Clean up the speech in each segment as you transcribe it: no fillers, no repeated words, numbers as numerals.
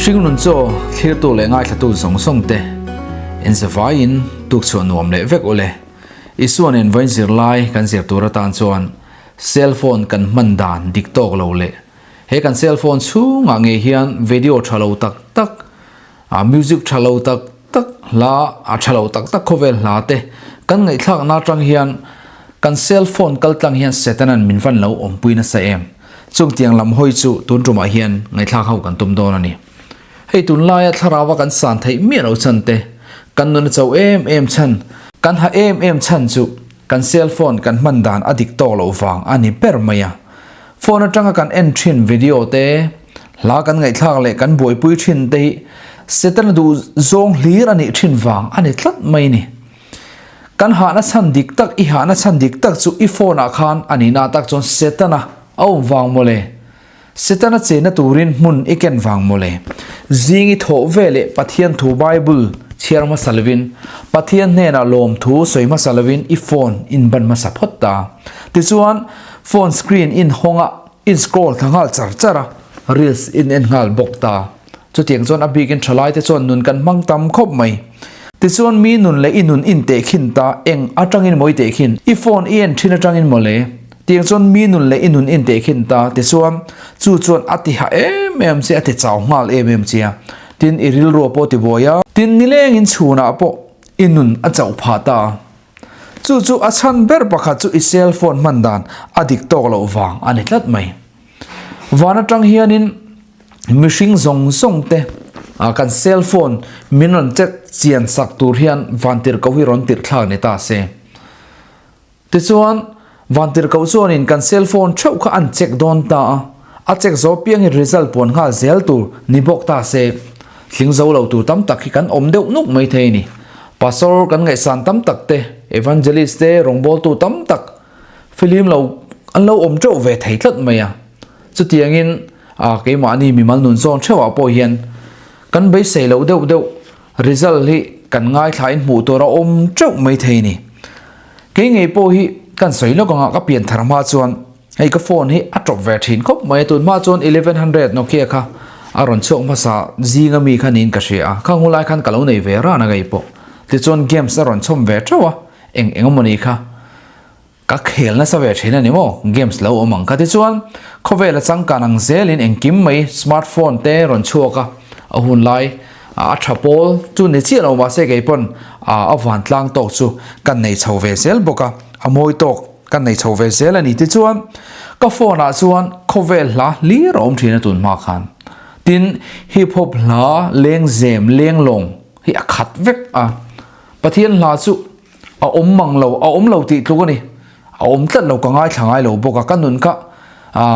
Hringnun chaw thlirtu leh ngaithlatu zawng zawng te inzavaiin tukchhuah nuam leh vek ule. Isua nen vawiin zirlai kan zir tur atan chuan cell phone kan hman dan dik tawk lo leh he kan cell phone chhungah ngei hian video tha lo tak tak, music tha lo tak tak, hla a tha lo tak tak khawvel hla te kan ngaihthlakna atang hian kan cell phone kal tlang hian Satan-a'n min van lo awmpui nasa em? Chungtiang lam hawi chu tun tumah hian ngaihthlak ho kan tum dawn a ni. Hei tunlaia thlarau-a kan san theih miah lo chhan te, kan nun a cho em em chhan, kan ha em em chhan chu kan cell phone kan hman dan a dik tawk loh vang a ni ber mai a. Phone atanga kan en thin video te, hla kan ngaihthlak leh kan buaipui thin te hi Setana duh zawng hlir a nih thin vang a ni tlat mai ni. Kan hahna chhan dik tak, i hahna chhan dik tak chu i phone ah khan a nihna tak chuan Setana a awm vang mawle. Setana chenna turin hmun i ken vang mawle. Zing i thawh ve leh Pathian thu Bible chhiar hmasa lovin, Pathian hnenah lawmthu sawi hmasa lovin i phone in ban hmasa phawt ta. Tichuan, phone screen in hawng a, in scroll thla nghal char char a, reels in en nghal bawk ta. Chutiang chuan a bikin thalaite chuan nun kan hmang tam khawp mai. Tichuan mi nun leh i nun in tehkhin ta eng atangin maw i tehkhin? I phone i en thin atangin maw le? Tiang chuan mi nun leh i nun in tehkhin ta tichuan chu chuan a ti ha em em che a ti chau nghal em em che a. Tin i rilru pawh ti buai a. Tin nilengin chhunah pawh i nun a chauh phah ta. Chu chu a chhan ber pakhat chu i cell phone hman dan a dik tawk loh vang a ni tlat mai. Van atang hianin mihring zawng zawng te kan cell phone min rawn check chian sak tur hian vantirhkoh hi rawn tirh thlak ni ta se. Tichuan vantirhkoh chuanin kan cell phone theuh kha an check dawn ta a, a check zo piang hi result puan nghal zel tur ni bawk ta se. Tling zo lo tur tam tak hi kan awm deuh nuk mai thei a ni. Pastor kan ngaihsan tam tak te, evangelist te, rawngbawltu tam tak Film lo an lo awm teuh ve thei tlat mai a. Chutiangin a keimahni mimal nun zawn theuhah pawh hian kan beisei loh deuh deuh result hi kan ngaithlain hmuh tur a awm teuh mai thei a ni. Kei ngei pawh hi kan sawi lawk anga ka pian thar hma chuan hei ka phone hi a tawp ve thin khawp mai a. Tun hma chuan 1100 Nokia kha a rawn chhuak hmasa zinga mi kha niin ka hria a. Khang hun lai khan ka lo nei ve ran a ngei pawh. Tichuan games a rawn chhawm ve teuh a, eng eng emawni kha. Ka khel nasa ve thin a ni maw? Games lo awm ang kha tichuan khawvel a changkan ang zelin engkim mai smartphone te rawn chhuak a, a hun lai a tha pawl chu ni chiah lo mahse kei pawn a vantlang tawk chu ka nei chho ve zel bawk a, a mawi tawk ka nei chho ve zel a ni tichuan ka phone ah chuan khawvel hla hlir a awm thin a tun hma khan. Tin, hip hop hla lengzem lenglawng hi a khat vek a, Pathian hla chu a awm mang lo, a awm lo tih tluk a ni. A awm tlat lo, ka ngaithla ngai lo bawk a, ka nun kha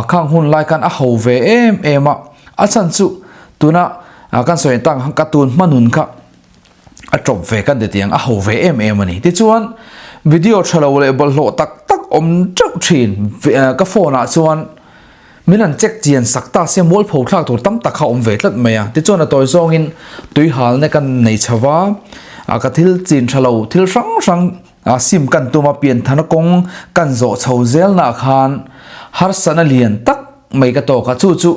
khang hun lai khan a ho ve em em a, a chhan chu tuna kan sawi tak ang ka tun hma nun kha a tawp ve kan ti tiang, a ho ve em em a ni. Tichuan video tha lo leh bawlhhlawh tak tak awm teuh thin ka phone ah chuan Min han check chian sak ta sia mualpho thlak tur tam tak kha awm ve tlat mai a. Tichuan a tawi zawngin tui halna kan nei chho va, a ka thil chin tha lo thil hrang hrang a sim kan tum a pian thana kawng kan zawh chho zel nah khan harsatna lian tak mai ka tawk a, chu chu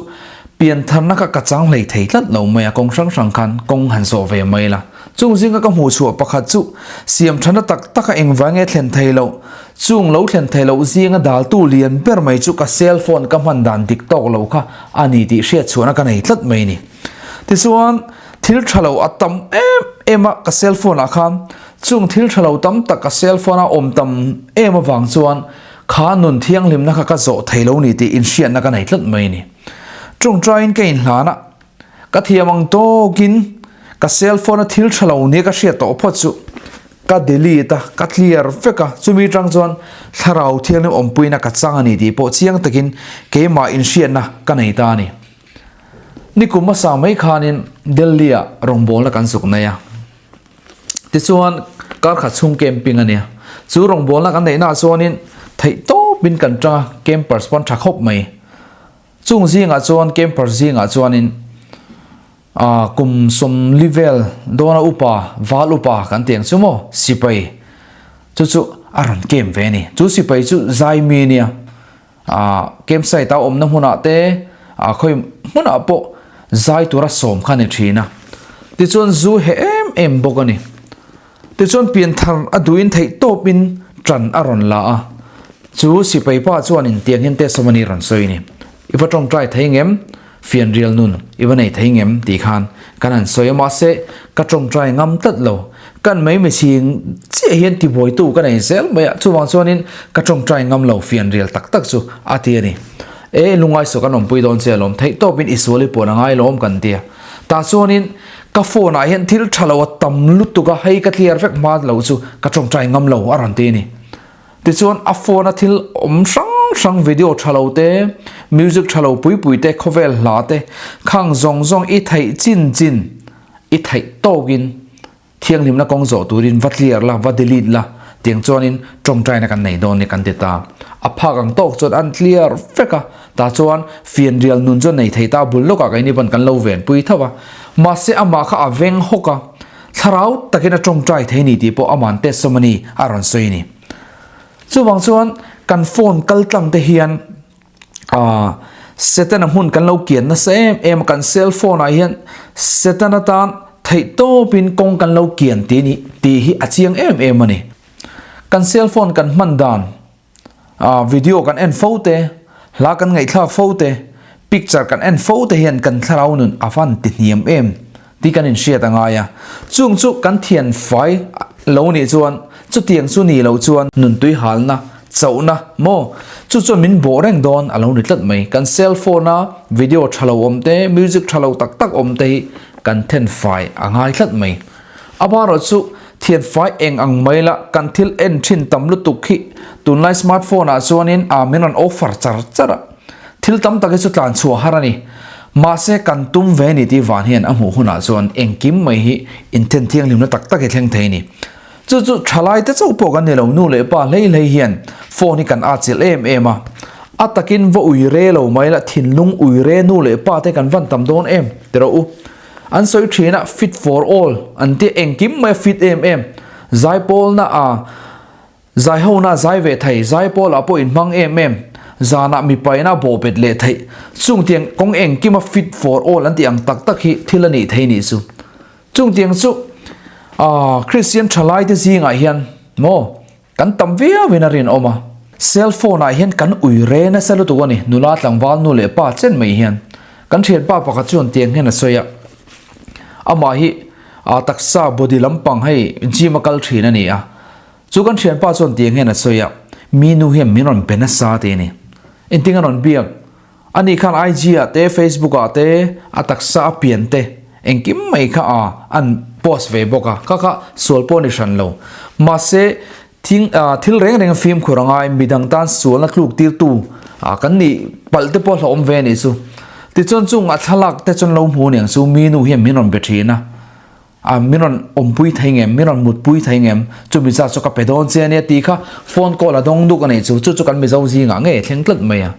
pian tharna kha ka chang hlei thei tlat lo mai a, kawng hrang hrang khan kawng han zawh ve mai la. Chung zinga ka hmuh chhuah pakhat chu siam thana tak taka engvai nge thlen thei loh Chung lo thlen thei loh zinga daltu lian ber mai chu ka cell phone ka hman dan dik tawk lo kha a ni tih hriat chhuahna ka nei tlat mai a ni. Tichuan, thil tha lo a tam em em a ka cell phone ah khan chung thil tha lo tam tak ka cell phone a awm tam em avang chuan kha nun thianghlimna kha ka zawh thei lo ni tih inhriatna ka nei tlat mai a ni. Tawngtaiin ka inhlan a, ka thiam ang tawkin ka cell phone a thil tha lo nia ka hriat tawh phawt chu Ka delete a, ka clear vek a, chumi tang chuan thlarau thianghlim awmpuina ka chang a ni tih pawh chiang takin keimah inhriatna ka nei ta a ni. Nikum hmasa mai khanin Delhi-ah rawngbawlna kan zuk nei a, tichuan kar khat chhung camping a nia. Chu rawngbawlna kan neihnaah chuanin theih tawpin kan tang a, campers pawn tha khawp mai. Chung zingah chuan campers zingah chuanin A kum 40 vel dawna upa, val upa kan tih ang chu maw, sipai chu chu a rawn kem ve a ni. Chu sipai chu zai mi a nia. A campsite a awmna hmunah te, a khawi hmunah pawh zai tura sawm kha a ni thin a. Tichuan zu heh em em bawk a ni. Tichuan pianthar a duhin theih tawpin ṭan a rawn la a. Chu sipai pa chuanin tiang hian testimony rawn sawi a ni. I va ṭawngṭai thei ngem? Fianrial nun i va nei thei ngem? tih khan kan han sawi a, mahse ka ṭawngṭai ngam tlat lo. Kan mai mihring chiah hian tibuaitu ka nei zel mai a, chuvang chuanin ka ṭawngṭai ngam lo fianrial tak tak chu a ti a ni. E, lungaisuah kan awmpui dawn che alawm, theihtawpin i sual i puan a ngai lawm kan ti a. Tah chuanin ka phone ah hian thil tha lo a tam lutuk a, hei ka clear vek hma lo chu ka tawngtai ngam lo a rawn ti a ni. Tichuan a phone a thil awm hrang hrang video tha lo te, music tha lo pui pui te, khawvel hla te khang zawng zawng i theih chin chin i theih tawkin Thianghlimna kawng zawh turin va clear la, va delete la, tiang chuanin tawngtaina kan nei dawn ni kan ti ta. A phak ang tawk chuan an clear vek a, tah chuan fianrial nun chu a nei thei ta, bul lawkah keini pawn kan lo venpui tho a. Mahse amah kha a veng hawk a, thlarau takin a tawngtai thei ni tih pawh ama'n testimony a rawn sawi a ni. Chuvang chuan kan phone kal tlang te hian Aaa Setana hmun kan lo kian nasa em em a, kan cell phone ah hian Setana tan theih tawpin kawng kan lo kian tih ni tih hi a chiang em em a ni. Kan cell phone kan hman dan ah video kan en fo te, hla kan ngaihthlak fo te, picture kan en fo te hian kan thlarau nun a van ti hniam em tih kan inhriat a ngai a. Chung chu kan thian fai lo nih chuan chutiang chu ni loh chuan nuntui halna, chauhna maw? Chu chuan min bawh reng dawn a lo ni tlat mai. Kan cell phone a video tha lo awm te, music tha lo tak tak awm te hi kan then fai a ngai tlat mai. Amaherawh chu thian fai eng ang mai la kan thil en thin tam lutuk hi tunlai smartphone ah chuanin a min rawn offer char char a. Thil tam tak hi chu tlan chhuah har a ni. Mahse kan tum ve ni tih van hian a hmuh hunah chuan engkim mai hi inthen thianghlimna tak tak hi thleng thei a ni. Chu chu thalai te chauh pawh kan ni lo, nu leh pa hlei hlei hian phone hi kan atchilh em em a. A takin va ui re lo mai la, thinlung ui re nu leh pa te kan van tam dawn em ti rawh u. An sawi thin a, fit for all an tia engkim mai a fit em em. Zaipawlna a. Zaihona zai ve thei, zaipawlah pawh inhmang em em, zanah mipaina bawhbet leh theih, chungtiang kawng engkima fit for all an tih ang tak tak hi thil a nih thei nih chu. Chungtiang chu aah Kristian thalaite zingah hian maw kan tam viauin a rinawm a. Cell phone ah hian kan ui re nasa lutuk a ni, nula tlangval nu leh pa chen mai hian. Kan thianpa pakhat chuan tiang hian a sawi a, amah hi aah taksa body lampang hei gym a kal thin a ni a, Chu kan thianpa chuan tiang hian a sawi a, mi nu hian min rawn be nasa tih a ni. Engtin a rawn biak? Ani khan IG ah te, Facebook ah te, a taksa a pian te, engkim mai kha a an post ve bawk a, kha kha sual pawh a ni hran lo. Mahse, thing thil reng reng fimkhur a ngai, midang tan sualna tluk tirtu kan nih palh te pawh hlauhawm ve a nih chu. Tichuan chung a thlalak te chuan lo hmu aniang chu mi nu hian min rawn be thin a. A min rawn awmpui thei ngem, min rawn mutpui thei ngem, chu mi zat chu ka pe dawn che ania tih kha phone call a dawng duk a nei chu, chu chu kan Mizo zingah ngei a thleng tlat mai a.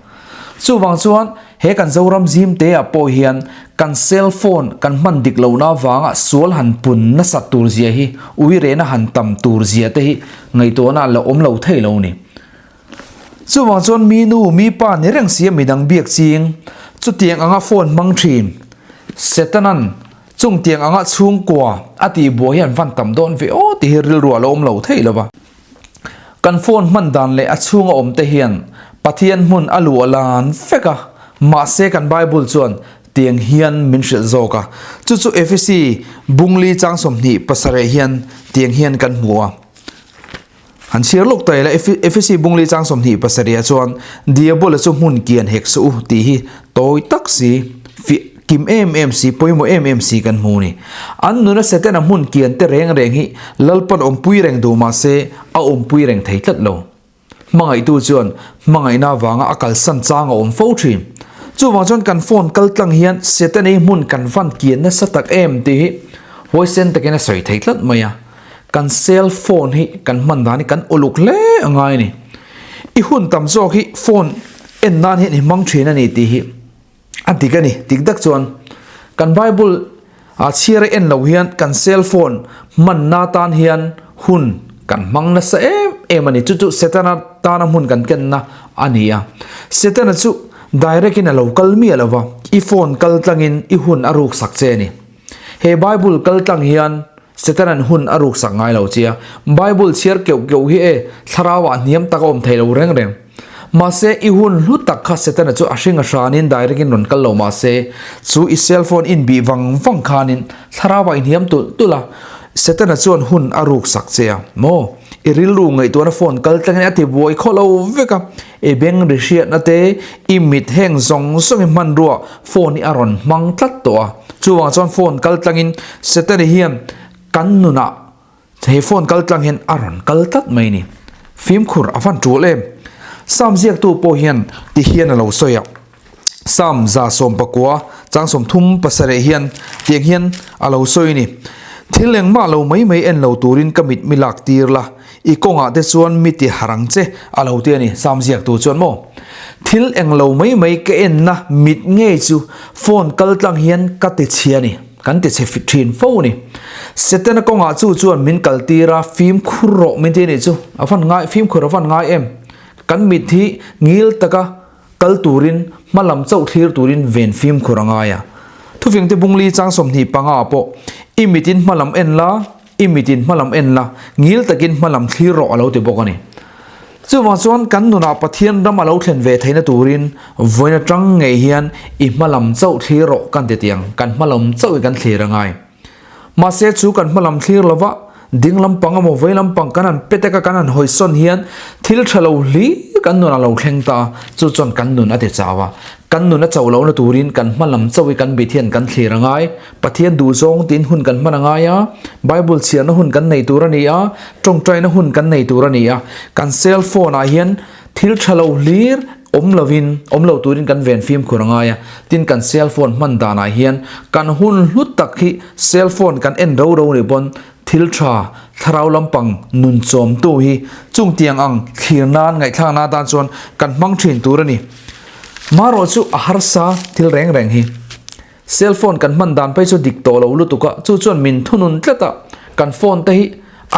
Chuvang chuan he kan Zoram zim te ah pawh hian kan cell phone kan hman dik lohna avanga sual han pun nasat tur zia hi, ui rehna han tam tur zia te hi ngaihtuahna la awm lo thei lo ni. Chuvang chuan mi nu, mi pa ni reng si a midang biak ching, chutiang anga phone hmang thin, Setanan Chungtiang anga chhungkua a tih buai hian van tam dawn ve aw tih hi rilru a lo awm lo thei lo va. Kan phone hman dan leh a chhunga awm te hian Pathian hmun a luah lan vek a, mahse kan Bible chuan tiang hian min hrilh zawk a. Chu chu Efesi bungli chang 27 hian tiang hian kan hmu a. Han chhiar lawk ta ila, Efesi bungli chang 27 chuan Diabola chu hmun kian hek suh u tih hi tawi tak si, fiah kim em em si, pawimawh em em si kan hmu ni. An nuna Setana hmun kian te reng reng hi Lalpan awmpui reng duh mah se a awmpui reng thei tlat lo. Hmangaihtu chuan hmangaihna avanga a kalsan chang a awm fo thin. Chuvang chuan kan phone kal tlang hian Setana hi hmun kan van kian nasa tak em tih hi huaisen takin a sawi thei tlat mai a. Kan cell phone hi kan hman dan hi kan uluk hle a ngai a ni. I hun tam zawk hi phone en nan hian i hmang thin a ni tih hi a dik a ni. Dik tak chuan kan Bible a chhiar a en lo hian kan cell phone hmanna tan hian hun kan hmang nasa em em a ni. Chu chu Setana tana hmun kan kenna a ni a. Setana chu. Direct in a lo kal miah lo va, i phone kal tlangin i hun a ruk sak che a ni. He Bible kal tlang hian Setanan hun a ruk sak ngai lo che a, Bible chhiar keuh keuh hi e thlarau ah hniam tak a awm thei lo reng reng. Mahse, i hun hlu tak kha Setana chu a hring a hranin direct in rawn kal lo mahse, chu i cell phone in bih vang vang khanin thlarau ah i hniam tulh tulh a, Setana chuan hun a ruk sak che a, maw? I rilru ngaihtuahna phone kal tlangin a ti buai khaw lo vek a, i beng ri hriatna te, i mit heng zawng zawng i hmanrua phone hi a rawn hmang tlat tawh a. Chuvang chuan phone kal tlangin Setana hian kan nunah he phone kal tlang hian a rawn kal tlat mai a ni. Fimkhur a van tul em? Psalm ziaktu pawh hian ti hian a lo sawi a. Psalm 119 chang 37 hian tiang hian a lo sawi a ni. Thil engmah lo mai mai en lo turin ka mit mi lak tir la, i kawngah te chuan mi ti harh ang che a lo ti a ni. Psalm ziaktu chuan maw thil eng lo mai mai ka enna mit ngei chu phone kal tlang hian ka ti chhia a ni. Kan ti chhe thin fo a ni. Setana kawngah chu chuan min kal tir a, fimkhur rawh min ti a nih chu. A van ngai, fimkhur a van ngai em? Kan mit hi ngil taka kal turin, hma lam chauh thlir turin ven fimkhur a ngai a. Thufingte bungli chang 25 ah pawh, I mitin hma lam en la, i mitin hma lam en la, ngil takin hma lam thlir rawh a lo ti bawk a ni. Chuvang chuan kan nunah Pathian ram a lo thlen ve theihna turin vawiin atang ngei hian i hma lam chauh thlir rawh kan ti tiang, kan hma lam chauh hi kan thlir a ngai. Mahse chu kan hma lam thlir lova ding lampang emaw vei lampang kan han petek a kan han hawisawn hian thil tha lo hlir kan nun a lo thleng ta a, chu chuan kan nun a ti chau a. Kan nun a chauh lohna turin kan hma lam chauh hi kan bit hian kan thlir a ngai. Pathian duhzawng tiin hun kan hman a ngai a, Bible chhiarna hun kan nei tur a ni a, tawngtaina hun kan nei tur a ni a. Kan cell phone ah hian thil tha lo hlir awm lovin, awm lo turin kan ven fimkhur a ngai a. Tin, kan cell phone hman danah hian kan hun hlu tak hi cell phone kan en ro ro nih pawn thil tha, thlarau lampang nun chawmtu hi chungtiang ang thlir nan, ngaihthlak nan atan chuan kan hmang thin tur a ni. Marawh chu a harsa thil reng reng hi. Cell phone kan hman dan phei chu dik tawh lo lutuk a, chu chuan min thunun tlat a, kan phone te hi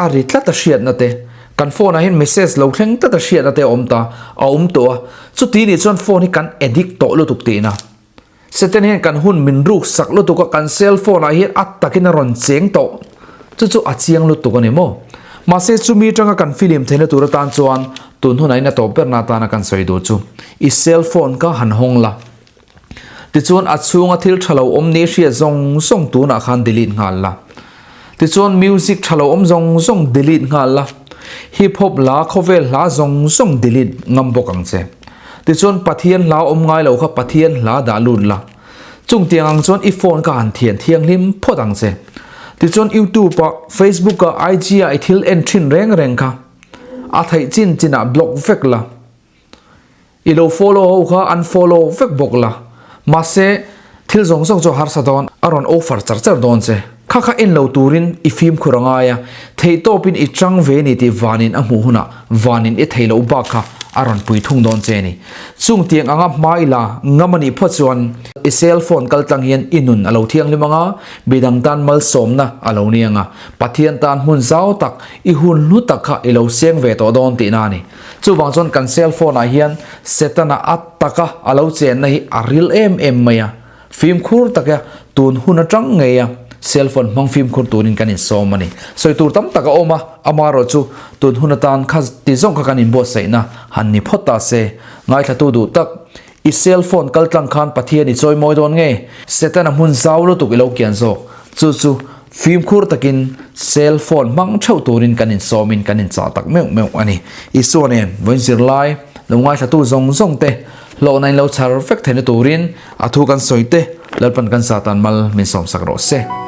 a ri tlat a hriatna te, kan phone ah hian message lo thleng tlat a hriatna te a awm ta, a awm tawh a, chuti nih chuan phone hi kan addict tawh lutuk tihna. Satan hian kan hun min ruk sak lutuk a, kan cell phone ah hian a takin a rawn cheng tawh, chu chu a chiang lutuk a ni maw? Mahse chumi atanga kan film theihna tur atan chuan tun hunah in a tawp berna atana kan sawi duh chu i cell phone kha han hawng la. Tichuan a chhunga thil tha lo awm ni hriat zawng zawng tunah khan delete nghal la. Tichuan music tha lo awm zawng zawng delete nghal la. Hip hop hla khawvel hla zawng zawng delete ngam bawk ang che. Tichuan Pathian hla awm ngai lo kha Pathian hla dah lut la. Chung tiang ang chuan i phone kha han thian thianghlim phawt ang che. Tichuan YouTube ah, Facebook ah, IG ah i thil en thin reng reng kha a theih chin chinah block vek la. I lo follow ho kha an follow vek bawk la, mahse thil zawng zawng chu a harsa dawn, a rawn offer char char dawn che. Kha kha en lo turin i fimkhur a ngai a, theihtawpin i chang ve ni tih vanin a hmuh hunah vanin i thei loh bak kha a rawn pui thung dawn che ni. Chung tiang anga hma i la ngam a nih phawt chuan i cell phone kal tlang hian i nun a lo thianghlim ang a, midang tan malsawmna a lo ni ang a, Pathian tan hmun zau tak i hun hlu tak kha i lo seng ve tawh dawn tihna a ni. Chuvang chuan kan cell phone ah hian Setana a taka a lo chenna hi a ril em em mai a, fimkhur taka tun hun atang ngei a cell phone hmang fimkhur turin kan insawm a ni. Sawi tur tam tak a awm a, amaherawh chu tun hun atan kha ti zawng kha kan inbuatsaihna han ni phawt ta se. Ngaithlatu duh tak, i cell phone kal tlang khan Pathian i chawi mawi dawn nge? Setana hmun zau lutuk i lo kian zawk. Chu chu fimkhur takin cell phone hmang theuh turin kan insawmin kan inchah tak meuh meuh a ni. Isua nen vawiin zirlai lo ngaithlatu zawng zawng te hlawhna in lo chhar vek theihna turin a thu kan sawi te Lalpan kan Satan mal min sawmsak rawh se.